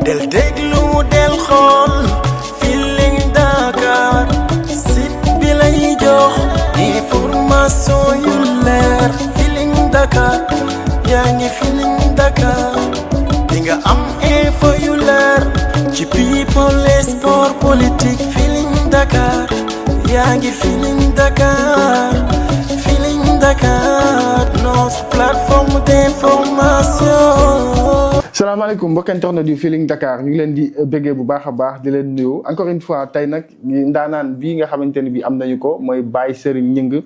del déglu del xool Feeling Dakar site bi lay jox information yu leer Feeling Dakar yaa ngi Feeling Dakar di nga am info yu leer ci people et sport politique Feeling Dakar yaa ngi Feeling Dakar Feeling Dakar notre plateforme d'information. salaamaaleykum mbokk internet du Feeling Dakar ñu ngi leen di béggee bu baax a baax di leen nuyu encore une fois tey nag ndaanaan bii nga xamante ne bii am nañu ko mooy Baye Serigne Gningue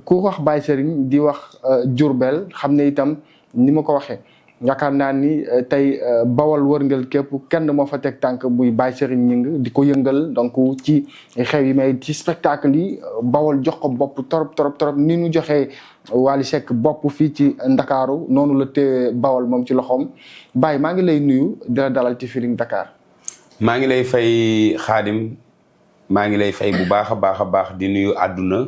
ku wax Baye Serigne di wax Diourbel xam ne itam ni ma ko waxee yaakaar naa ni tey Bawol wërngal képp kenn moo fa teg tànk buy Baye Serigne Gningue di ko yëngal donc ci xew yi mais ci spectacle yi Bawol jox ko bopp trop ni ñu joxee Wally Seck bopp fii ci Ndakaaru noonu la téye Bawol moom ci loxoom Baye maa ngi lay nuyu di la dalal ci Feeling Dakar. maa ngi lay fay Xaadim maa ngi lay fay bu baax a baax di nuyu àdduna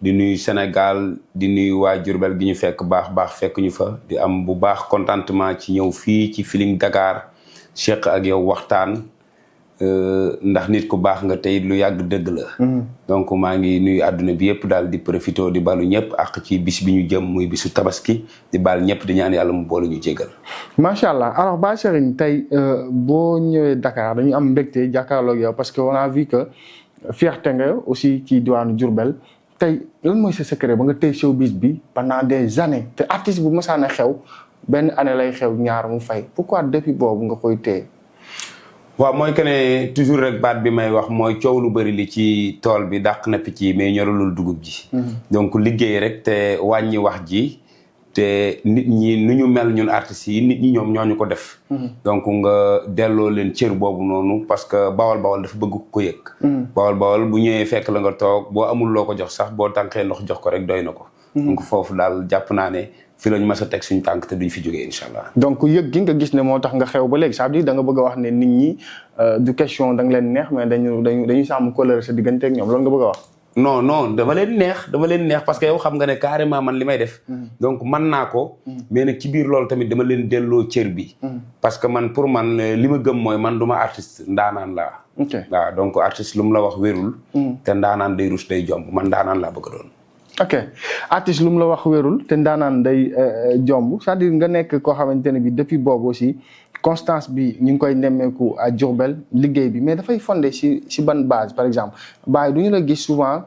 di nuyu Sénégal di nuyu waa Diourbel gi ñu fekk baax fekk ñu fa di am bu baax contentement ci ñëw fii ci Feeling Dakar Cheikh ak yow waxtaan ndax nit ku baax nga tey lu yàgg dëgg la donc maa ngi nuyu àdduna bi yëpp daal di profité di balu ñëpp ak ci bis bi ñu jëm muy bisu tabaski di bal ñëpp di ñaan yàlla mu boole ñu jégal macha allah alors Baye Serigne tey boo ñëwee Dakar dañu am mbégte jàkkaarloog yow parce que on a vu que fierté nga aussi ci diwaanu Diourbel tey lan mooy sa secret ba nga tey showbiz bi pendant des années te artiste bu mësaan a xew benn année lay xew ñaar mu fay pourquoi depuis boobu nga koy téye. waaw mooy que ne toujours rek baat bi may wax mooy coow lu bëri li ci tool bi dàq na picc yi mais ñoralul dugub ji. donc liggéey rek te wàññi wax ji te nit ñi nu ñu mel ñun artistes yi nit ñi ñoom ñoo ñu ko def. donc nga delloo leen cër boobu noonu parce que bawal dafa bëgg ko yëg. bawal bu ñëwee fekk la nga toog boo amul loo ko jox sax boo tànkee ndox jox ko rek doy na ko. donc foofu daal jàpp naa ne fi lañu mas a teg suñu tànk te duñ fi jógee incha allah. donc yëg gi nga gis ne moo tax nga xew ba léegi ça veut dire da nga bëgg a wax ne nit ñi du question da nga leen neex mais dañu sàmm couleur sa diggante ak ñoom loolu nga bëgg a wax. non dama leen neex parce que yow xam nga ne carrément man li may def. donc man naa ko. mais nag ci biir loolu tamit dama leen delloo cër bi. parce que man pour man li ma gëm mooy man du ma artiste ndaanaan laa. waaw donc artiste lu mu la wax wérul. te ndaanaan day rus day jomb man ndaanaan laa bëgg a doon. ok artiste lu mu la wax wérul te ndaanaan day jomb c'est-à-dire nga nekk koo xamante ne bi depuis boobu aussi constance bi ñu ngi koy nemmeeku à Diourbel liggéey bi mais dafay fondé si ban base par exemple Baye du ñu la gis souvent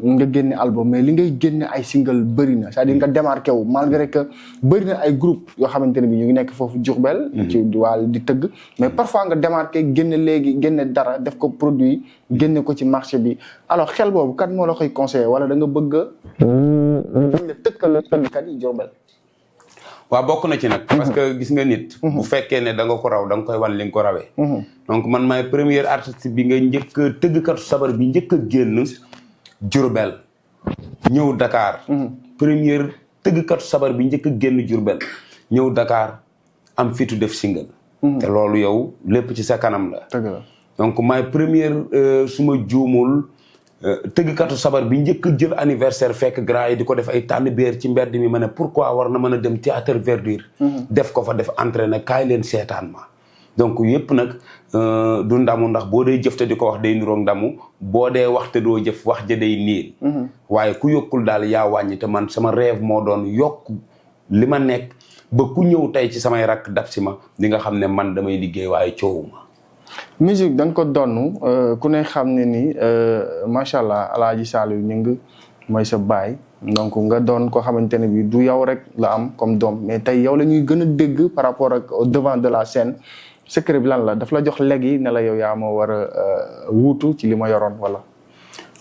nga génne album mais li ngay génne ay single bëri na c'est-à-dire nga démarqué wu malgré que bëri na ay groupe yoo xamante ne bi ñu ngi nekk foofu Diourbel ci wàll di tëgg mais parfois nga démarqué génne dara def ko produit génne ko ci marché bi alors xel boobu kat moo la koy conseillé wala da nga bëgg a tëkkal tëggkat yi Diourbel. waaw bokk na ci nag parce que gis nga nit bu fekkee ne da nga ko raw da nga koy wan li nga ko rawee donc man maay premier artiste bi nga njëkk a tëggkatu sabar bi njëkk a génn Diourbel ñëw Dakar première tëggkatu sabar bi njëkk a génn Diourbel ñëw Dakar am fitu def single te loolu yow lépp ci sa kanam la donc maay première suma juumul tëggkatu sabar bi njëkk a jël anniversaire fekk grand yi di ko def ay tànn beer ci mbedd mi ma ne pourquoi war na mën a dem théâtre verdure def ko fa def entraîné kaay leen seetaan ma donc yëpp nag du ndamu ndax boo dee jëf te di ko wax day niroog ndamu boo dee wax te doo jëf wax ja day niil waaye ku yokkul daal yaa wàññi te man sama rêve moo doon yokk li ma nekk ba ku ñëw tey ci samay rakk dab si ma di nga xam ne man damay liggéey waaye coowuma musique da nga ko donn ku ne xam ne ni macha allah Alaaji Saliou Gningue mooy sa baay donc nga doon koo xamante ne bi du yow rek la am comme doom mais tey yow la ñuy gën a dégg par rapport ak au devant de la scène secret bi lan la daf la jox léegi ne la yow yaa ma war a wuutu ci li ma yoroon wala.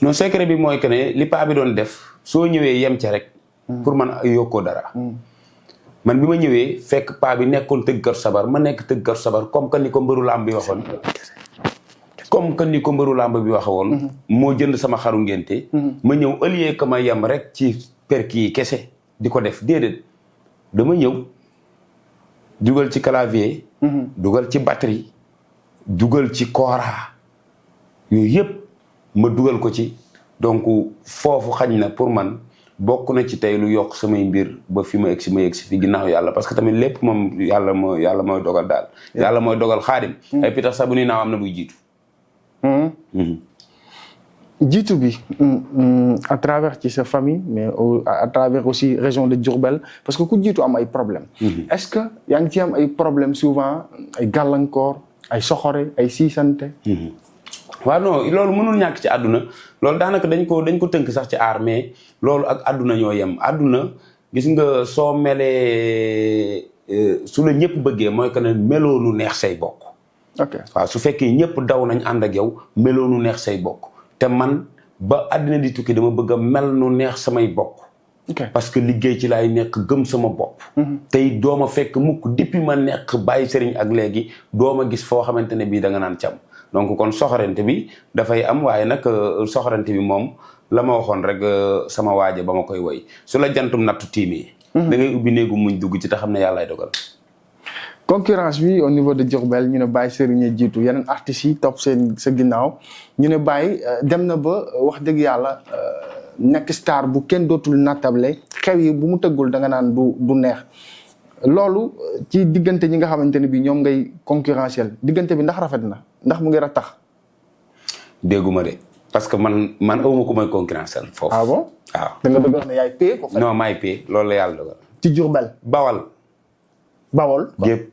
non secret bi mooy que ne li paa bi doon def soo ñëwee yem ca rek. pour man yokkoo dara. man bi ma ñëwee fekk paa bi nekkoon tëggkatu sabar ma nekk tëggkatu sabar comme que ni ko mbëru làmb bi waxoon. moo jënd sama xaru ngénte ma ñëw au lieu que ma yem rek ci perki yi kese di ko def déedéet dama ñëw dugal ci clavier. dugal ci batterie. dugal ci kora yooyu yëpp ma dugal ko ci donc foofu xañ na pour man bokk na ci tey lu yokk samay mbir ba fi ma egsi fi ginnaaw yàlla parce que tamit lépp moom yàlla mooy dogal daal. yàlla mooy dogal Xaadim. ay pitax sax bu nuy naaw am na buy jiitu. jiitu bi à travers ci sa famille mais à travers aussi région de Diourbel parce que ku jiitu am ay problème est-ce que yaa ngi ci am ay problème souvent ay gàllankoor ay soxore ay siisante. waaw non loolu mënul ñàkk ci àdduna loolu daanaka dañ ko tënk sax ci aar mais loolu ak àdduna ñoo yem àdduna gis nga soo melee su la ñëpp bëggee mooy que ne meloo nu neex say bokk. ok waaw su fekkee ñëpp daw nañ ànd ak yow meloo nu neex say bokk te man ba àddina di tukki dama bëgg a mel nu neex samay bokk. parce que liggéey ci laay nekk gëm sama bopp. tey dooma fekk mukk depuis ma nekk bàyyi sëriñ ak léegi dooma gis foo xamante ne bii da nga naan cam. donc kon soxorante bi dafay am waaye nag soxorante bi moom la ma waxoon rek sama waaje ba ma koy woy su la jantum nattu tiimee. da ngay ubbi néegu muñ dugg ci te xam ne yàllaay dogal. concurrence bi au niveau de Diourbel ñu ne Baye Serigne jiitu yeneen artistes yi topp sa ginnaaw ñu ne Baye dem na ba wax dëgg yàlla nekk star bu kenn dootul nattable xew yi bu mu tëggul da nga naan du neex. loolu ci diggante ñi nga xamante ne bi ñoom ngay concurrentiel diggante bi ndax rafet na ndax mu ngi ratax. dégguma de parce que man awma ko may concurrentiel foofu. ah bon waaw da nga bëgg wax ne yaay pay ko. non maay pay loolu la yàlla dogal. ci Diourbel. Bawol. gépp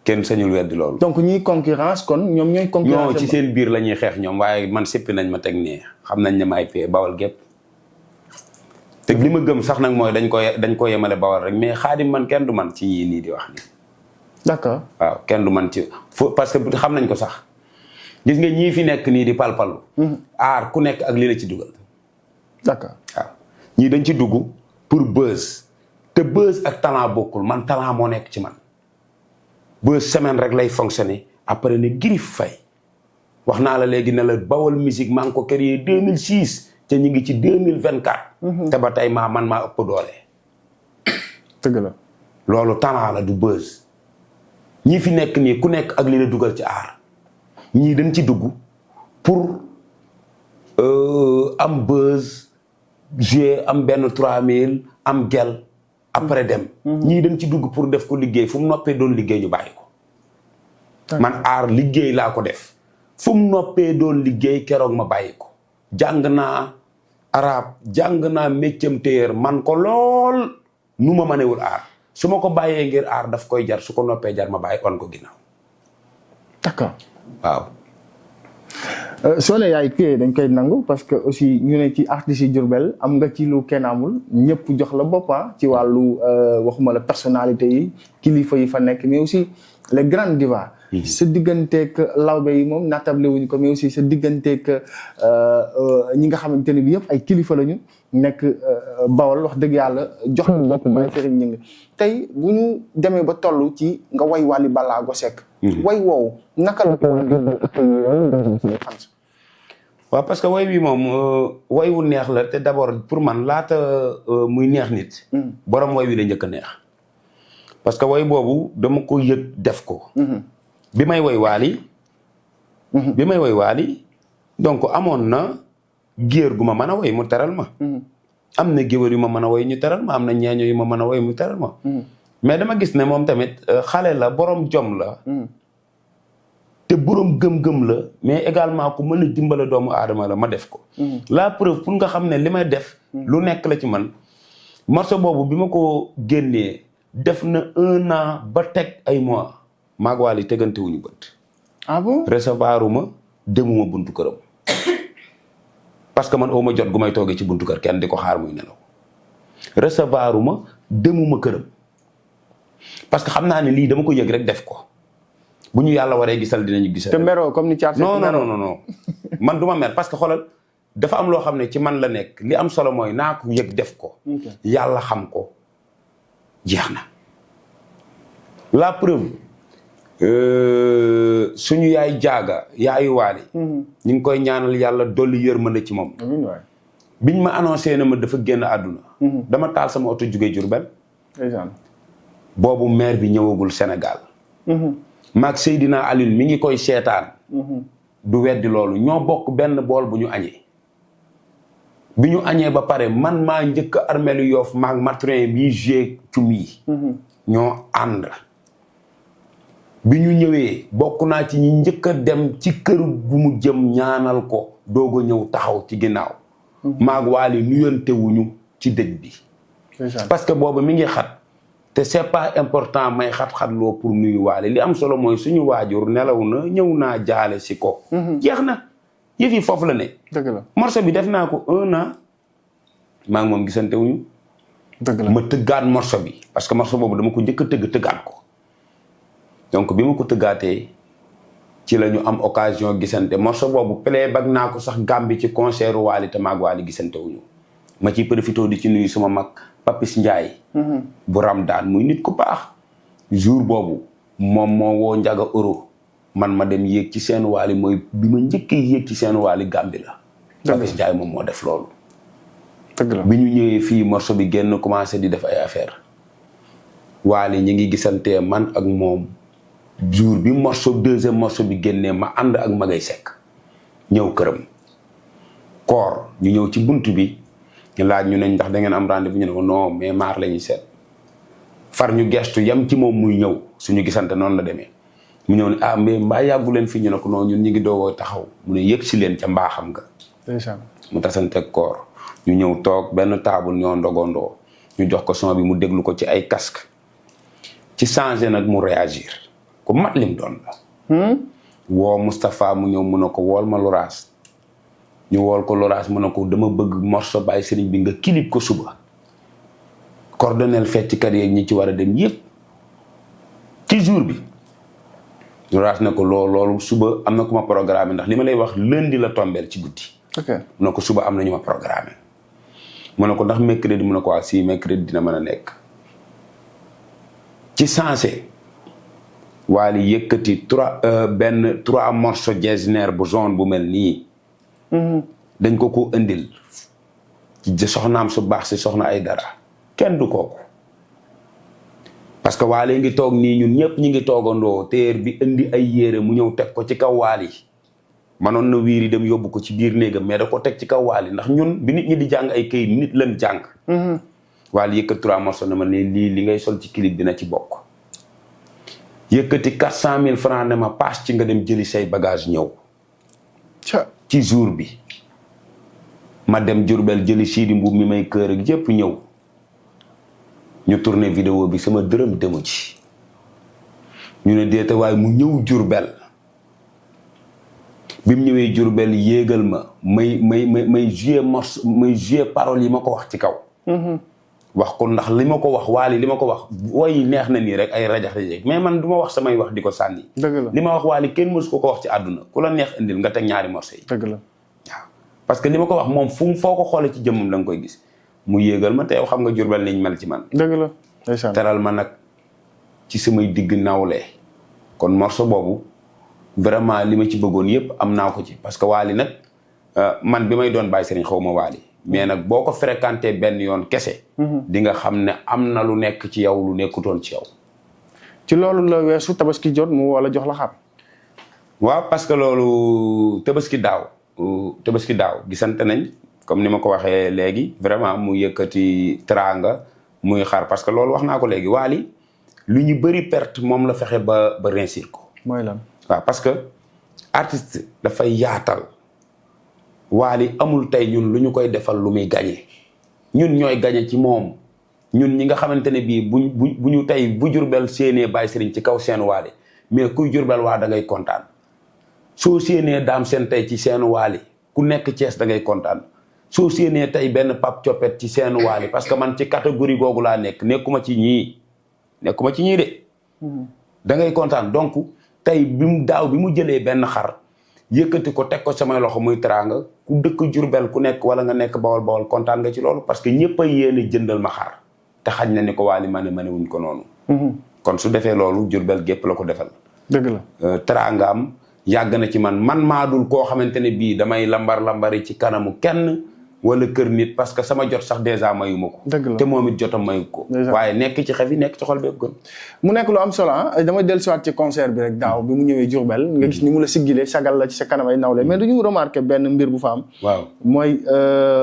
kenn sañul weddi loolu. donc ñiy concurrence kon ñoom ñooy. concurrence non ci seen biir la ñuy xeex ñoom waaye man séppi nañ ma teg nii xam nañ ne maay pay Bawol gépp te li ma gëm sax nag mooy dañ ko yemale Bawol rek mais Xaadim man kenn du man ci yii nii di wax nii. d'accord waaw kenn du man ci parce que xam nañ ko sax gis nga ñii fi nekk nii di palpalu. aar ku nekk ak li la ci dugal. d'accord waaw ñii dañ ci dugg pour buzz te buzz ak talent bokkul man talent moo nekk ci man buzz semaine rek lay fonctionner après ne Girif Faye wax naa la léegi ne la Bawol musique maa ngi ko créé 2006. te ñu ngi ci 2024. te ba tey man maa ëpp doole. dëgg la. loolu talent la du buzz. ñi fi nekk nii ku nekk ak li la dugal ci aar. ñii dañ ci dugg pour am buzz jouer am benn 3000 am gel après dem. ñii dañ ci dugg pour def ko liggéey fu mu noppee doon liggéey ñu bàyyi ko. man aar liggéey laa ko def. fu mu noppee doon liggéey keroog ma bàyyi ko. jàng naa arab jàng naa méccam téer man ko lool nu ma mënewul aar su ma ko bàyyee ngir aar daf koy jar su ko noppee jar ma bàyyi on ko ginnaaw. d'accord waaw. soo ne yaay pay dañ koy nangu parce que aussi ñu ne ci artistes yi Diourbel am nga ci lu kenn amul ñëpp jox la boppa ci wàllu waxuma la personnalité yi kilifa yi fa nekk mais aussi les grandes divas. sa digganteeg lawbe yi moom naatable wuñ ko mais aussi sa digganteeg ñi nga xamante ne bi yëpp ay kilifa lañu nekk Bawol wax dëgg yàlla jox na bopp Baye Serigne Gningue tey bu ñu demee ba toll ci nga way Wally Ballago Seck. way woowu naka la ko waaw parce que way wi moom way wu neex la te d'abord pour man laata muy neex nit. borom way wi la njëkk a neex. parce que way boobu dama ko yëg def ko. bi may woy Wally donc amoon na géer gu ma mën a woy mu teral ma am na géwél yu ma mën a woy ñu teral ma am na ñeeño yu ma mën a woy mu teral ma mais dama gis ne moom tamit xale la borom jom la te borom gëm-gëm la mais également ku mën a dimbale doomu aadama la ma def ko la preuve pour nga xam ne li may def lu nekk la ci man morceau boobu bi ma ko génnee def na 1 an ba teg ay mois maag Wally tegante wuñu bët. ah bon recevoiruma demuma buntu këram. parce que man awma jot gu may toogee ci buntu kër kenn di ko xaar muy nelaw. recevoiruma demuma këram. parce que xam naa ne lii dama ko yëg rek def ko. bu ñu yàlla waree gisal dinañu gisal. te meroo comme ni Thiat Seck non man du ma mer parce que xoolal dafa am loo xam ne ci man la nekk li am solo mooy naa ko yëg def ko. yàlla xam ko jeex na. la preuve. suñu yaay jaaga yaayu Wally ñu ngi koy ñaanal yàlla dolli yërmande ci moom. amiin waay. biñ ma annoncé na ma dafa génn àdduna. dama taal sama oto jugee Diourbel. boobu maire bi ñëwagul Sénégal. maag Seydina Alioune mi ngi koy seetaan. du weddi loolu ñoo bokk benn bool bu ñu añee. bi ñu añee ba pare man maa njëkk armeelu Yoff maag matrin bi G cum yi ñoo ànd bi ñu ñëwee bokk naa ci ñi njëkk a dem ci kër gu mu jëm ñaanal ko doog a ñëw taxaw ci ginnaaw maag Wally nuyante wuñu ci dëj bi parce que boobu mi ngi xat te c'est pas important may xat-xat loo pour nuyu Wally li am solo mooy suñu waajur nelaw na ñëw naa jaale si ko jeex na yëf yi foofu la ne dëgg la morceau bi def naa ko 1 an maa ngi moom gisante wuñu dëgg la ma tëggaat morceau bi parce que morceau boobu dama ko njëkk a tëggaat ko donc bi ma ko tëggaatee ci la ñu am occasion gisante morceau boobu playback naa ko sax Gambie ci concert Wally te maag Wally gisante wuñu ma ciy profité di ci nuyu suma mag Papis Ndiaye bu Ramdaan muy nit ku baax jour boobu moom moo woo Njaga Euro man ma dem yéeg ci seen Wally mooy bi ma njëkkee yéeg ci seen Wally Gambie la Papis Ndiaye moom moo def loolu dëgg la bi ñu ñëwee fii morceau bi génn commencé di def ay affaire Wally ñi ngi gisantee man ak moom jour bi deuxième morceau bi génnee ma ànd ak Magay Seck ñëw këram koor ñu ñëw ci bunt bi ñu laaj ñu ne ndax da ngeen am rendez-vous ñu ne ko non mais maar la ñuy seet far ñu gestu yam ci moom muy ñëw suñu gisante noonu la demee mu ñëw ne ah mais mbaa yàggu leen fii ñu ne ko non ñun ñu ngi doogoo taxaw mu ne yëg si leen ca mbaaxam nga mu tasanteeg koor ñu ñëw toog benn taabul ñoo ndogondoo ñu jox ko son bi mu déglu ko ci ay casque ci changé nag mu réagir ku mat lim doon la woo Moustapha mu ñëw mun na ko wool ma Loraas ñu wool ko Loraas mun na ko dama bëgg morceau Baye Serigne bi nga clip ko suba coordonnel fecckat yeeg ñi ci war a dem yëpp ci jour bi Loraas ne ko loolu suba am na ku ma programme ndax li ma lay wax lundi la tombeel ci guddi mu ne ko suba am na ñu ma programme mu ne ko ndax mercredi mu ne ko waa si mercredi dina mën a nekk ci sensé Wally yëkkati 3 morceaux jazner bu zone bu mel nii dañ ko indil ci soxnaam su baax si soxna ay dara kenn du kooku parce que Wally ngi toog nii ñun ñëpp ñi ngi toogandoo téer bi indi ay yére mu ñëw teg ko ci kaw Wally manoon na wiiri dem yóbbu ko ci biir néegam mais da ko teg ci kaw Wally ndax ñun bi nit ñi di jàng ay këyit nit lañ jàng Wally yëkkati 3 morceaux na ma ne lii li ngay sol ci clip dina ci bokk yëkkati 400 000 francs ne ma paas ci nga dem jëli say bagage ñëw ci jour bi ma dem Jurbel jëli Sidi Mbuub mi may kër ak yëpp ñëw ñu tourné vidéo bi sama dërëm demu ci ñu ne déeta waaye mu ñëw Jurbel bi mu ñëwee Jurbel yéegal ma may jouer morceau may jouer paroles yi ma ko wax ci kaw wax ko ndax li ma ko wax Wally li ma ko wax woy neex na nii rek ay rajax mais man du ma wax samay wax di ko sànni li ma wax Wally kenn mësu ko wax ci àdduna ku la neex indil nga teg ñaari morceau yi dëgg la waaw parce que li ma ko wax moom foo ko xoolee ci jëmmam la nga koy gis mu yéegal ma te yow xam nga Jurbel niñ mel ci man dëgg la teral ma nag ci samay digg nawle kon morceau boobu vraiment li ma ci bëggoon yëpp am naa ko ci parce que Wally nag man bi may doon Baye Serigne xaw ma Wally mais nag boo ko fréquenté benn yoon kese di nga xam ne am na lu nekk ci yow lu nekkutoon ci yow ci loolu la weesu tabaski jot mu wala jox la xar waaw parce que loolu tabaski daaw gisante nañ comme ni ma ko waxee léegi vraiment mu yëkkati teraanga muy xar parce que loolu wax naa ko léegi Wally lu ñu bëri perte moom la fexe ba réussir ko mooy lan waaw parce que artiste dafay yaatal Wally amul tey ñun lu ñu koy defal lu muy gañe ñun ñooy gañe ci moom ñun ñi nga xamante ne bii bu ñu tey bu Jurbel séenee Baye Serigne ci kaw seen Wally mais kuy Jurbel waa da ngay kontaan soo séenee Dame Sène tey ci seen Wally ku nekk Thiès da ngay kontaan soo séenee tey benn Pape Coppet ci seen Wally parce que man ci catégorie googu laa nekkuma ci ñii de da ngay kontaan donc tey bi mu jëlee benn xar yëkkati ko teg ko samay loxo muy teraanga ku dëkk Jurbel ku nekk wala nga nekk Bawol kontaan nga ci loolu parce que ñëpp a yéene jëndal ma xar te xañ na ni ko Wally mane wuñ ko noonu kon su defee loolu Jurbel gépp la ko defal dëgg la teraangaam yàgg na ci man maa dul koo xamante ne bii damay lambari ci kanamu kenn wala kër nit parce que sama jot sax dèjà mayu ma ko. dëgg la te moom it jotam mayu ko. waaye nekk ci xef yi nekk ci xol beeg gën. mu nekk lu am solo dama dellusiwaat ci concert bi rek daaw bi mu ñëwee Diourbel nga gis ni mu la siggilee sagal la ci sa kanam ay nawle mais dañu remarqué benn mbir bu fa am. waaw mooy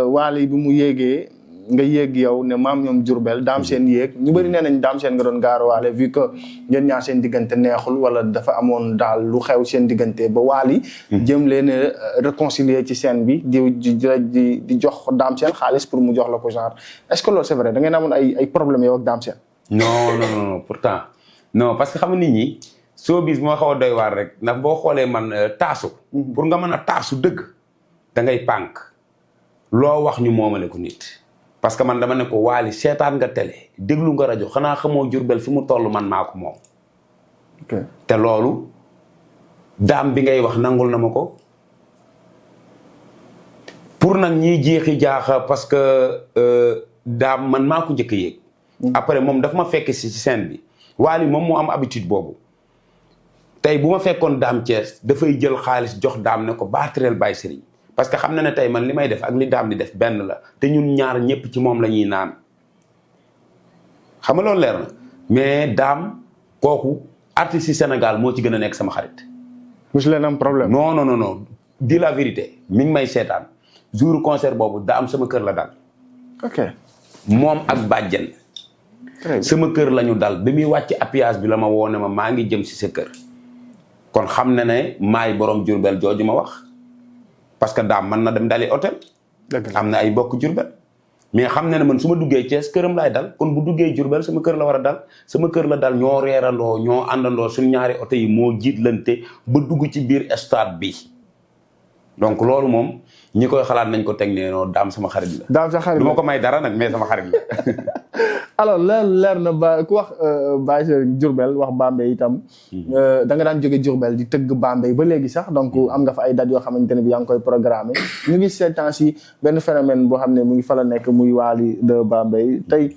Wally bi mu yéegee nga yéeg yow ne maam ñoom Diourbel daam seen yéeg ñu bëri nee nañ daam seen nga doon gaaruwaale vu que ngeen ñaar seen diggante neexul wala dafa amoon daal lu xew seen diggante ba Wally jëm leen réconcilier ci scène bi di jox daam seen xaalis pour mu jox la ko genre est-ce que loolu c'est vrai da ngeen amoon ay problème yow ak daam seen. non pourtant non parce que xam nga nit ñi showbiz moo xaw a doy waar rek ndax boo xoolee man taasu. pour nga mën a taasu dëgg da ngay pànk loo wax ñu moomale ko nit. parce que man dama ne ko Wally seetaan nga télé déglu nga rajo xanaa xamoo Diourbel fi mu toll man maa ko moom. te loolu daam bi ngay wax nangul na ma ko pour nag ñiy jeexi jaaxa parce que daam man maa ko njëkk a yéeg. après moom dafa ma fekk si scène bi Wally moom moo am habitude boobu tey bu ma fekkoon daam Thiès dafay jël xaalis jox daam ne ko baatireel Baye Serigne. parce que xam na ne tey man li may def ak li daam di def benn la te ñun ñaar ñëpp ci moom la ñuy naan xam nga loolu leer na mais daam kooku artiste yi Sénégal moo ci gën a nekk sama xarit. mosu leen am problème. non di la vérité mi ngi may seetaan jour concert boobu daam sama kër la dal. ok moom ak bàjjen. sama kër la ñu dal bi muy wàcc appuyage bi la ma woo ne ma maa ngi jëm si sa kër kon xam na ne maay borom Diourbel jooju ma wax. parce que daam mën na dem dali hôtel am na ay bokk Diourbel mais xam na ne man su ma duggee Thiès këram laay dal kon bu duggee Diourbel sama kër la war a dal sama kër la dal ñoo reerandoo ñoo àndandoo suñ ñaari oto yi moo jiitlante ba dugg ci biir stade bi donc loolu moom ñi koy xalaat nañ ko teg ne non daam sama xarit la. daam sa xarit la du ma ko may dara nag mais sama xarit la. alors leer na ba ku wax Baye Diourbel wax Bambey itam. da nga daan jóge Diourbel di tëgg Bambey ba léegi sax donc am nga fa ay dates yoo xamante ne bi yaa ngi koy programmé ñu ngi ces temps ci benn phénomène boo xam ne mu ngi fa la nekk muy Wally de Bambey tey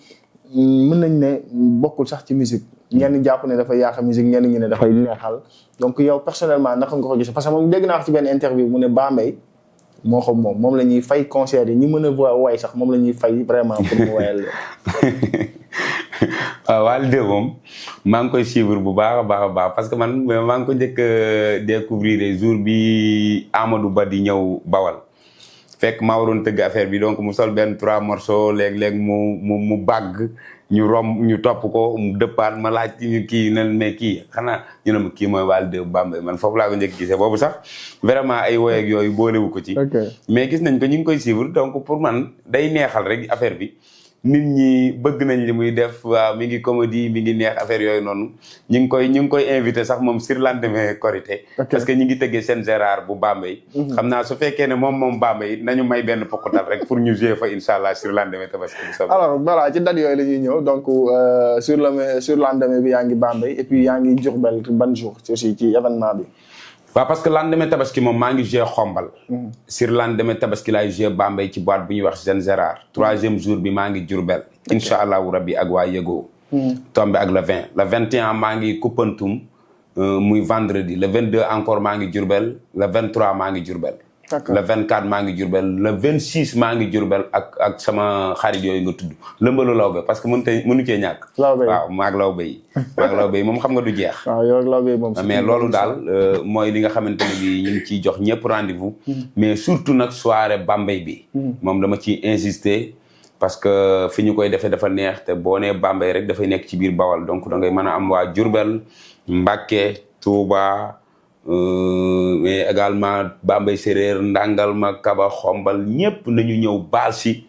mën nañ ne bokkul sax ci musique ñenn jàpp ne dafay yàq musique ñenn ñi ne dafay neexal donc yow personnellement naka nga ko gis parce que moom dégg naa ko ci benn interview mu ne Bambey moo xam moom la ñuy fay concert yi ñi mën a way sax moom la ñuy fay vraiment pour mu wayal waaw Wally de moom maa ngi koy suivre bu baax a baax parce que man maa ngi ko njëkk a découvrir jour bi Amadou Ba di ñëw Bawal fekk maa waroon tëgg affaire bi donc mu sol benn 3 morceaux léeg-léeg mu bàgg ñu romb ñu topp ko mu dëppaat ma laaj ñu kii ne mais kii xanaa ñu ne ma kii mooy Wally de Bambey man foofu laa ko njëkk gisee boobu sax vraiment ay woy ak yooyu boolewu ko ci. mais gis nañ ko ñu ngi koy suivre donc pour man day neexal rek affaire bi nit ñi bëgg nañ li muy def waaw mi ngi comédie mi ngi neex affaire yooyu noonu ñu ngi koy invité sax moom sur lendemain Korité parce que ñu ngi tëggee seen Gérard bu Bambey. xam naa su fekkee ne moom Bambey nañu may benn pokkutal rek pour ñu jouer fa incha allah sur lendemain Tabaski bu alors voilà ci date yooyu la ñuy ñëw donc sur lendemain bi yaa ngi Bambey et puis yaa ngi Diourbel ban jour aussi ci événement bi. waaw parce que lendemain Tabaski moom maa ngi joué xombal. sur lendemain Tabaski laay joué Bambey ci boîte bu ñuy wax Jeune Gérard. 3e jour bi maa ngi Diourbel. incha allahu rabbi ak waa Yego. tombé ak le 20 le 21 maa ngi Koupentoum muy vendredi le 22 encore maa ngi Diourbel le 23 maa ngi Diourbel. le 24 maa ngi Diourbel le 26 maa ngi Diourbel ak sama xarit yooyu nga tudd lëmbalu lawbe parce que mënu cee ñàkk. waaw maag lawbe yi. maag lawbe yi moom xam nga du jeex. waaw yow ak lawbe yi moom. mais loolu daal mooy li nga xamante ne bii ñu ngi ciy jox ñëpp rendez-vous. mais surtout nag soirée Bambey bi. moom dama ciy insister parce que fi ñu koy defee dafa neex te boo nee Bambey rek dafay nekk ci biir Bawal donc da ngay mën a am waa Diourbel Mbacké Touba. mais également Bambey séréer ndàngal ma Kaba xombal ñëpp nañu ñëw baal si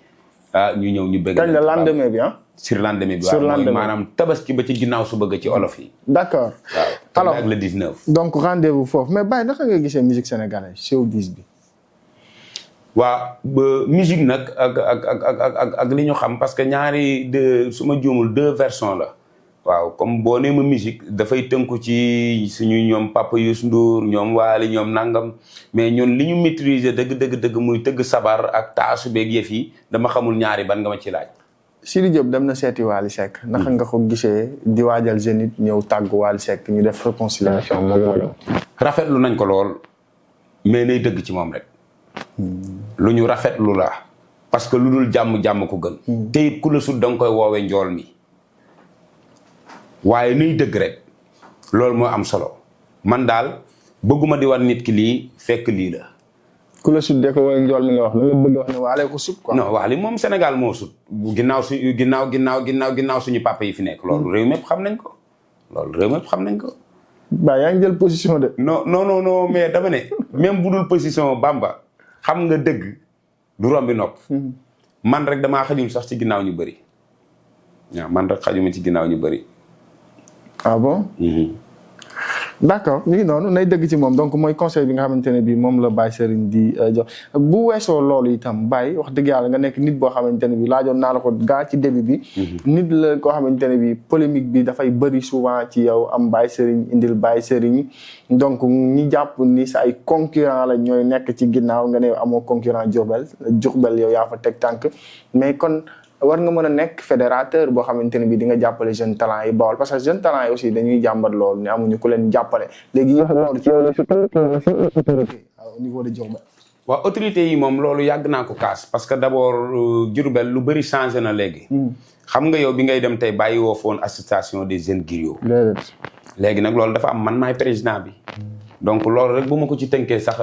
ñu ñëw ñu bëgg. kañ la lendemain bi sur lendemain bi waaw mooy maanaam Tabaski ba ci ginnaaw su bëgg ci olof yi. d'accord waaw alors ak le 19. donc rendez-vous foofu mais Baye naka nga gisee musique sénégalaise showbiz bi. waaw musique nag ak li ñu xam parce que ñaari su ma juumul 2 versions la. waaw comme boo nee ma musique dafay tënku ci suñu ñoom Papa Youssou Ndour ñoom Waly ñoom nangam mais ñun li ñu maîtriser dëgg muy tëgg sabar ak taasu beeg yëf yi dama xamul ñaari ban nga ma ci laaj. Sidi Diop dem na seeti Waly Seck. naka nga ko gisee di waajal Zénith ñëw tàggu Waly Seck ñu def réconciliation moom mooy. rafetlu nañ ko lool mais nay dëgg ci moom rek. lu ñu rafetlu la parce que lu dul jàmm ko gën te it ku la sut da nga koy woowee njool mi waaye nuy dëgg rek loolu moo am solo man daal bëgguma di wan nit ki lii fekk lii la ku la sut de ko woowee njool mi nga wax la bëgg wax ne waale ko sut quoi. non Wally moom Sénégal moo sut ginnaaw suñu papa yi fi nekk loolu réew mépp xam nañ ko ba yaa ngi jël position de. non mais dama ne même bu dul position Bamba xam nga dëgg du rombi nopp man rek damaa xajul sax ci ginnaaw ñu bëri waaw man rek xajuma ci ginnaaw ñu bëri. ah bon. d'accord ñu ngi noonu nay dëgg ci moom donc mooy conseil bi nga xamante ne bii moom la Baye Serigne di jox bu weesoo loolu itam Baye wax dëgg yàlla nga nekk nit boo xamante ne bii laajoon naa la ko gaa ci début bi. nit la koo xamante ne bii polémique bi dafay bëri souvent ci yow am Baye Serigne indil Baye Serigne donc ñi jàpp ni sa ay concurrent la ñooy nekk ci ginnaaw nga ne amoo concurrent Diourbel yow yaa fa teg tànk mais kon. war nga mën a nekk fédérateur boo xamante ne bii di nga jàppale jeune talent yi Bawol parce que jeune talent yi aussi dañuy jàmbat loolu ne amuñu ku leen jàppale léegi yow loolu ci yow la surtout autorité au niveau de Diourbel. waaw autorité yi moom loolu yàgg naa ko kaas parce que d'abord Diourbel lu bëri changé na léegi. xam nga yow bi ngay dem tey bàyyi woo foon association des jeunes griots. léegi nag loolu dafa am man maay président bi. donc loolu rek bu ma ko ci tënkee sax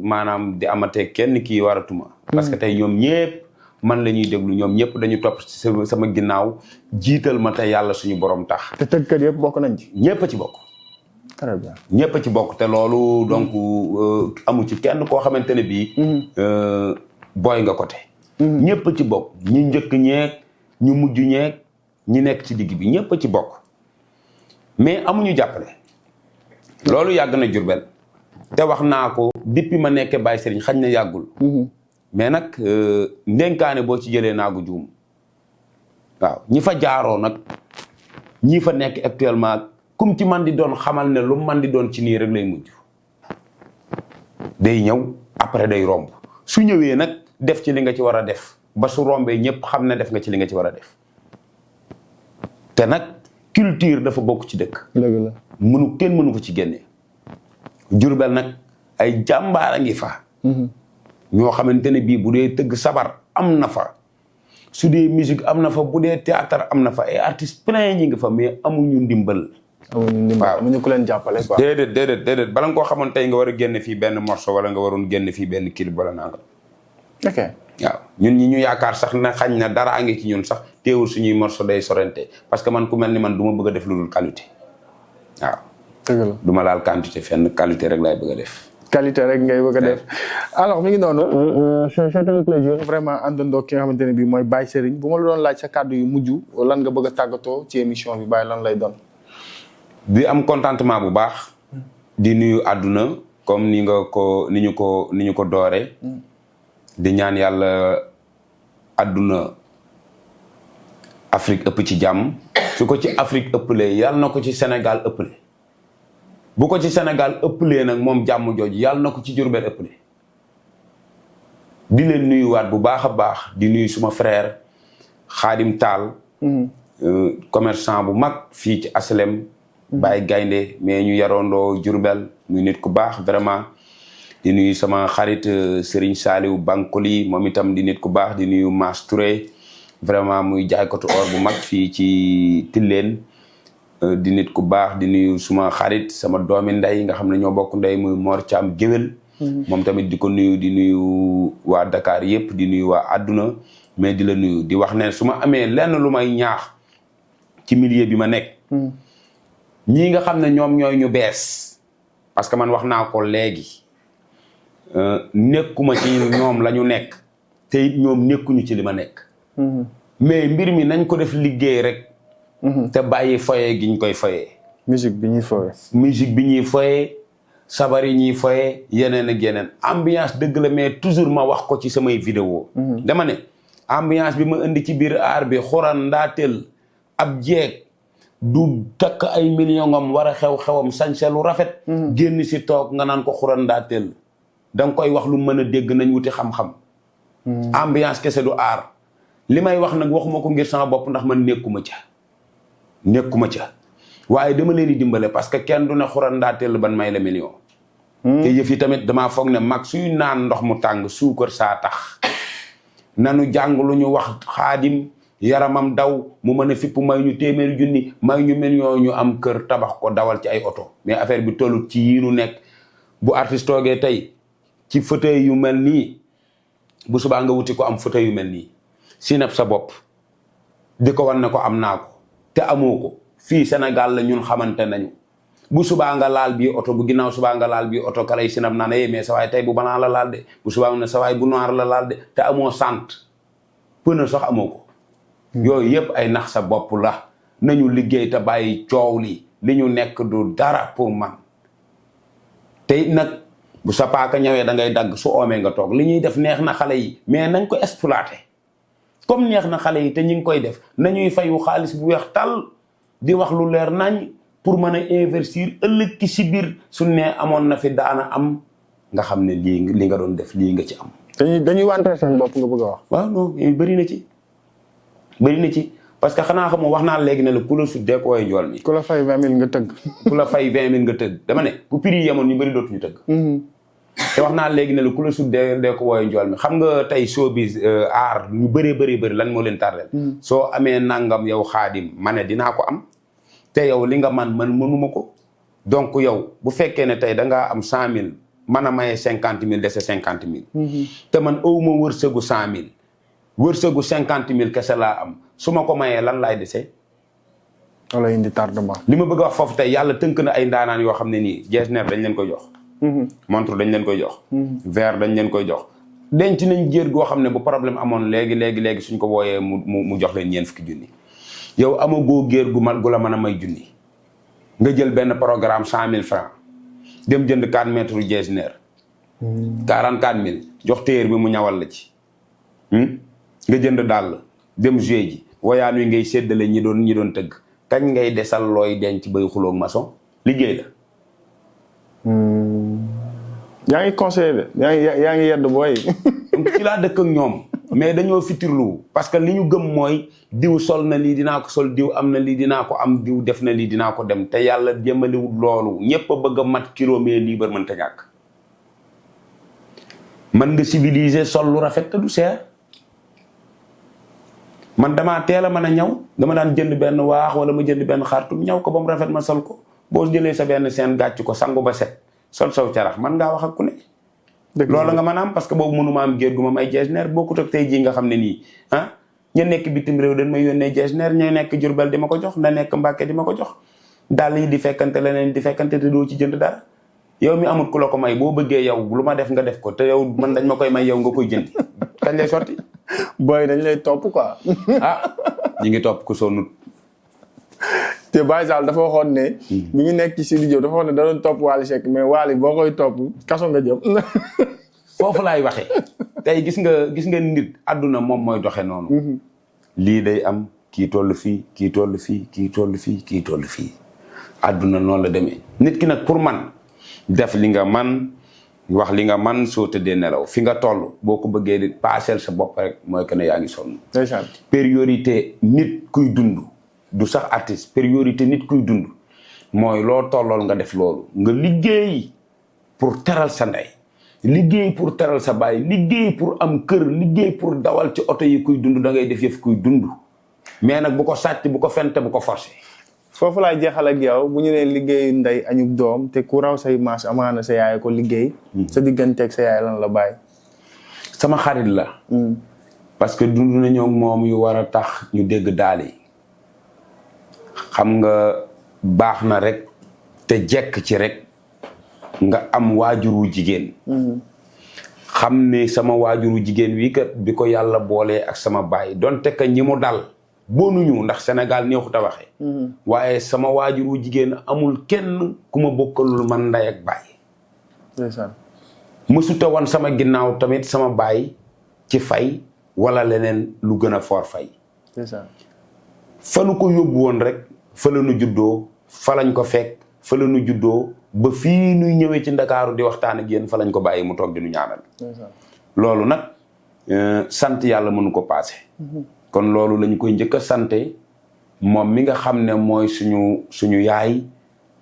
maanaam di amatee kenn kii waratuma. parce que tey ñoom ñëpp. man la ñuy déglu ñoom ñëpp dañu topp ci sama ginnaaw jiital ma te yàlla suñu borom tax. te tëggkat yëpp bokk nañ ci. ñëpp a ci bokk. très bien ñëpp a ci bokk te loolu donc amu ci kenn koo xamante ne bii. booy nga côté. ñëpp a ci bokk ñi njëkk ñeeg ñu mujj ñeeg ñi nekk ci digg bi ñëpp a ci bokk mais amuñu jàppale. loolu yàgg na Diourbel te wax naa ko depuis ma nekkee Baye Serigne xañ na yàggul. mais nag ndenkaane boo ci jëlee naagu juum waaw ñi fa jaaroo nag ñi fa nekk actuellement kum ci man di doon xamal ne lu man di doon ci nii rek lay mujj day ñëw après day romb su ñëwee nag def ci li nga ci war a def ba su rombee ñëpp xam ne def nga ci li nga ci war a def te nag culture dafa bokk ci dëkk. dëgg la kenn mënu ko ci génne. Diourbel nag ay jàmbaar a ngi fa. ñoo xamante ne bii bu dee tëgg sabar am na fa su dee musique am na fa bu dee théâtre am na fa ay artistes plein ñi nga fa mais amuñu ndimbal. waaw amuñu ku leen jàppale quoi. déedéet bala nga koo xamoon tey nga war a génn fii benn morceau wala nga waroon génn fii benn clip wala nanga. ok waaw ñun ñi ñu yaakaar sax na xañ na dara a ngi ci ñun sax teewul suñuy morceau day sorente parce que man ku mel ni man du ma bëgg a def lu dul qualité waaw. dëgg la du ma laal quantité fenn qualité rek laay bëgg a def. qualité rek ngay bëgg a def alors mi ngi noonu c'est un plaisir vraiment àndandoo ki nga xamante ne bii mooy Baye Serigne bu ma la doon laaj sa kàddu yu mujj lan nga bëgg a tàggatoo ci émission bi Baye lan lay doon. di am contentement bu baax. di nuyu àdduna comme ni ñu ko doore di ñaan yàlla àdduna Afrique ëpp ci jàmm su ko ci Afrique ëppalee yàlla na ko ci Sénégal ëppale. bu ko ci Sénégal ëppalee nag moom jàmm jooju yàlla na ko ci Diourbel ëppale di leen nuyuwaat bu baax a baax di nuyu suma frère Khadim Tall commerçant bu mag fii ci Aslem Baye Gaynde mais ñu yaroondoo Diourbel muy nit ku baax vraiment di nuyu sama xarit Serigne Saliou Bankoli moom itam di nit ku baax di nuyu Mass Touré vraiment muy jaaykatu or bu mag fii ci Tilleen di nit ku baax di nuyu suma xarit sama doomi ndey nga xam ne ñoo bokk ndey muy Mor Thiam géwél moom tamit di ko nuyu di nuyu waa Dakar yëpp di nuyu waa àdduna mais di la nuyu di wax ne su ma amee lenn lu may ñaax ci milieu bi ma nekk ñii nga xam ne ñoom ñooy ñu bees parce que man wax naa ko léegi nekkuma ci ñoom la ñu nekk te it ñoom nekkuñu ci li ma nekk mais mbir mi nañ ko def liggéey rek te bàyyi foye gi ñu koy foyee. musique bi ñuy foyee. sabar yi ñuy foyee yeneen ak yeneen ambiance dëgg la mais toujours ma wax ko ci samay vidéo dama ne ambiance bi ma indi ci biir aar bi xuran ndaateel ab jeeg du takk ay million am war a xew-xewam sañse lu rafet. génn si toog nga naan ko xuran ndaateel da nga koy wax lu mën a dégg nañ wuti xam-xam. ambiance kese du aar li may wax nag waxuma ko ngir sama bopp ndax man nekkuma ca waaye dama leen di dimbale parce que kenn du ne xuran ndaateel ban may la million. te yëf yi tamit damaa foog ne mag suy naan ndox mu tàng suukar saa tax nanu jàng lu ñu wax Xaadim yaramam daw mu mën a fipp may ñu téeméeri junni may ñu million ñu am kër tabax ko dawal ci ay oto mais affaire bi tollut ci yii nu nekk bu artiste toogee tey ci fauteuil yu mel nii bu subaa nga wuti ko am fauteuil yu mel nii sinab sa bopp di ko wan ne ko am naa ko te amoo ko fii Sénégal la ñun xamante nañu bu subaa nga laal bii oto bu ginnaaw subaa nga laal bii oto kalay sinab naa ne mais sa waay tey bu banaa la laal de bu subaa ne sa waay bu noir la laal de te amoo sant pëna sax amoo ko yooyu yëpp ay nax sa bopp la nañu liggéey te bàyyi coow li ñu nekk du dara pour man tey nag bu sa paaka ñëwee da ngay dagg su oomee nga toog li ñuy def neex na xale yi mais nañ ko exploité comme neex na xale yi te ñu ngi koy def nañuy fayu xaalis bu weex tàll di wax lu leer nañ pour mën a investir ëllëg ki si biir su ne amoon na fi daana am nga xam ne li nga doon def lii nga ci am. dañuy wante seen bopp nga bëgg a wax. waaw non bëri na ci parce que xanaa xamoo wax naa léegi ne la ku la suddee ko woy njool mi. ku la fay 20 000 nga tëgg. ku la fay 20 000 nga tëgg dama ne bu prix yi yemoon ñu bëri dootuñu tëgg. te wax naa léegi ne la ku la suddee ko woy njool mi xam nga tey showbiz art ñu bëri lan moo leen tardel soo amee nangam yow Xaadim ma ne dinaa ko am te yow li nga man mënuma ko donc yow bu fekkee ne tey da ngaa am 100 000 man a maye 50 000 dese 50 000. te man awuma wërsëgu 100 000 wërsëgu 50 000 kese laa am su ma ko mayee lan laay dese. wala indi tardement. li ma bëgg a wax foofu tey yàlla tënk na ay ndaanaan yoo xam ne nii jesner dañ leen koy jox. montre dañ leen koy jox. verre dañ leen koy jox. denc nañ jéer goo xam ne bu problème amoon léegi suñ ko wooyee mu jox leen 40 junni. yow amagoo géer gu la mën a may junni nga jël benn programme 100 000 francs dem jënd 4 mètres jesner 44 000 jox téer bi mu ñawal la ci. nga jënd dàll dem jouer ji woyaan wi ngay séddale ñi doon tëgg kañ ngay desal looy denc bay xuloog maçon liggéey la. yaa ngi conseillé de yaa ngi yedd booy. donc ci laa dëkk ak ñoom mais dañoo fitirlu parce que li ñu gëm mooy diw sol na lii dinaa ko sol diw am na lii dinaa ko am diw def na lii dinaa ko dem te yàlla jëmaliwul loolu ñëpp a bëgg a mat kilo mais lii bar mënta ñàkk. man nga civiliser sol lu rafet te du seer. man damaa teel a mën a ñaw dama daan jënd benn waax wala ma jënd benn xartum ñaw ko ba mu rafet ma sol ko boo jëlee sa benn seen gàcc ko sangu ba set sol saw carax man ngaa wax ak ku ne. loolu nga mën a am parce que boobu mënuma am géer gu ma may jesner bokkut ak tey jii nga xam ne nii ña nekk bitim réew dañ may yónnee jesner ña nekk Jurbel di ma ko jox na nekk Mbàkke di ma ko jox dàll yi di fekkante leneen di fekkante te doo ci jënd dara yow mi amul ku la ko may boo bëggee yow lu ma def nga def ko te yow man dañ ma koy may yow nga koy jëndi kañ lay sorti booy dañ lay topp quoi. ñi ngi topp ku sonnut. te Baye Zale dafa waxoon ne. bi ñu nekk ci Sidi Diop dafa waxoon ne da doon topp Wally Seck mais Wally boo koy topp kaso nga jëm. foofu laay waxee tey gis nga nit àdduna moom mooy doxe noonu. lii day am kii toll fii kii toll fii kii toll fii kii toll fii àdduna noonu la demee nit ki nag pour man def li nga man wax li nga man soo tëddee nelaw fi nga toll boo ko bëggee di paaseel sa bopp rek mooy que ne yaa ngi sonn. priorité nit kuy dund du sax artiste priorité nit kuy dund mooy loo tollool nga def loolu nga liggéey pour teral sa ndey liggéey pour teral sa baay liggéey pour am kër liggéey pour dawal ci oto yi kuy dund da ngay def yëf kuy dund mais nag bu ko sàcc bu ko fente bu ko forcé. foofu laay jeexal ak yow bu ñu nee liggéeyu ndey añub doom te ku raw say maas amaana sa yaay ko liggéey. sa digganteeg sa yaay lan la bàyyi. sama xarit la. parce que dund nañoo moom yu war a tax ñu dégg daal yi xam nga baax na rek te jekk ci rek nga am waajuru jigéen. xam ne sama waajuru jigéen wi kat bi ko yàlla boolee ak sama baay donte que ñi mu dal. boonuñu ndax Sénégal neexut a waxee. waaye sama waajuru jigéen amul kenn ku ma bokkalul man ndey ak baay. ndeysaan. mësuta wan sama ginnaaw tamit sama baay ci fay wala leneen lu gën a foor fay. ndeysaan. fa nu ko yóbbu woon rek fa la nu juddoo fa lañ ko fekk fa la nu juddoo ba fii nuy ñëwee ci Ndakaaru di waxtaan ak yéen fa lañ ko bàyyi mu toog di nu ñaanal. loolu nag sant yàlla mënu ko paase. kon loolu lañu koy njëkk a sante moom mi nga xam ne mooy suñu yaay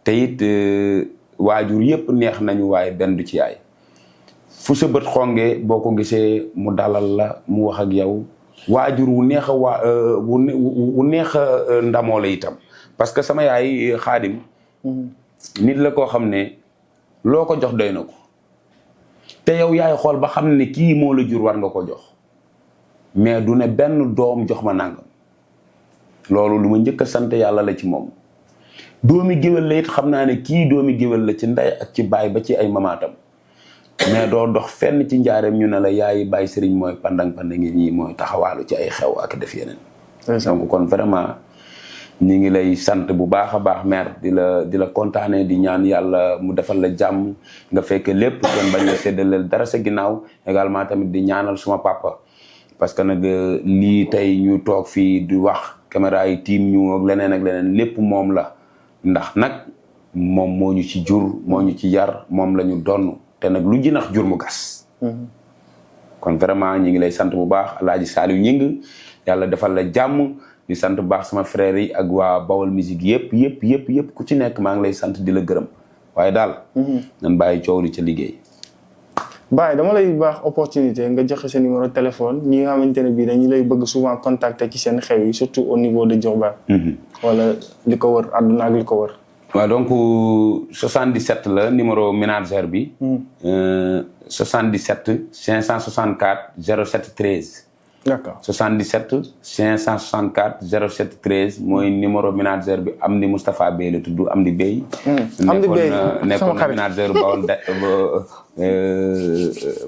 te it waajur yépp neex nañu waaye benn du ci yaay fu sa bët xongee boo ko gisee mu dalal la mu wax ak yow waajur wu neex a wu neex a ndamoo la itam parce que sama yaay Xaadim nit la koo xam ne loo ko jox doy na ko te yow yaay xool ba xam ne kii moo la jur war nga ko jox mais du ne benn doom jox ma nangam loolu lu ma njëkk a sant yàlla la ci moom doomi géwél la it xam naa ne kii doomi géwél la ci ndey ak ci baay ba ci ay mamaatam mais doo dox fenn ci njaareem ñu ne la yaay bàyyi sëriñ mooy pandang ngi ñii mooy taxawaalu ci ay xew ak def yeneen donc kon vraiment ñi ngi lay sant bu baax a baax mère di la kontaane di ñaan yàlla mu defal la jàmm nga fekk lépp kon bañ la séddaleel dara sa ginnaaw également tamit di ñaanal suma papa parce que nag lii tey ñu toog fii di wax caméra yi tiim ñu ak leneen lépp moom la ndax nag moom moo ñu ci jur moo ñu ci yar moom la ñu donn te nag lu jinax jur mu gas kon vraiment ñi ngi lay sant bu baax Alaaji Saliou Gningue yàlla defal la jàmm di sant bu baax sama frères yi ak waa Bawol musique yëpp ku ci nekk maa ngi lay sant di la gërëm waaye daal nan bàyyi coow li ca liggéey Baye dama lay baax opportunité nga joxe sa numéro téléphone ñi nga xamante ne bii dañu lay bëgg souvent contacter ci seen xew yi surtout au niveau de Diourbel wala li ko wër àdduna ak li ko wër waaw donc 77 la numéro ménagère bi 77 564 07 13 d'accord 77 564 07 13 mooy numéro ménagère bi Amdi Moustapha Bey la tudd Amdi Bey Amdi Bey nekkoon na ménagère Bawol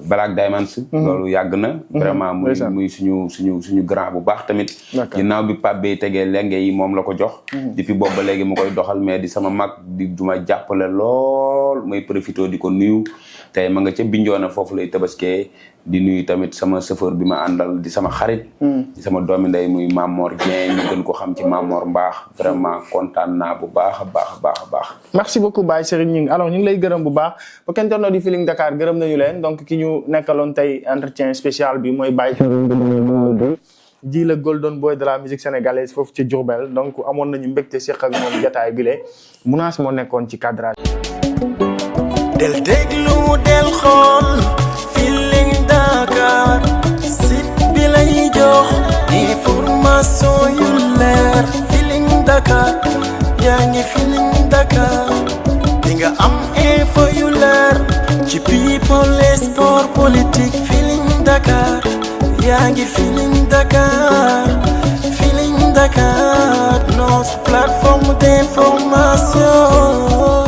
Black Diamonds loolu yàgg na vraiment muy suñu grand bu baax tamit ginnaaw bi Pape Bey tegee lenge yi moom la ko jox depuis boobu ba léegi mu koy doxal mais di sama mag di duma jàppale lool muy profité di ko nuyu tey ma nga ca Binjoona foofu lay tabaskee di nuyu tamit sama chauffeur bi ma àndal di sama xarit di sama doomi ndey muy Mamor Dieng ñu gën ko xam ci Mamor Mbaax vraiment kontaan naa bu baax a baax merci beaucoup Baye Serigne Gningue alors ñu ngi lay gërëm bu baax ba kenn toon di Feeling Dakar gërëm nañu leen donc ki ñu nekkaloon tey entretien spécial bi mooy Baye Serigne ji la golden boy de la musique sénégalaise foofu ci Diourbel donc amoon nañu mbégte séq ak moom jotaay bi le Mounass moo nekkoon ci cadrage del déglu del xool Feeling Dakar site bi lay jox information yu leer Feeling Dakar yaa ngi Feeling Dakar di nga am info yu leer ci people et sport politique Feeling Dakar yaa ngi Feeling Dakar Feeling Dakar notre plateforme d'information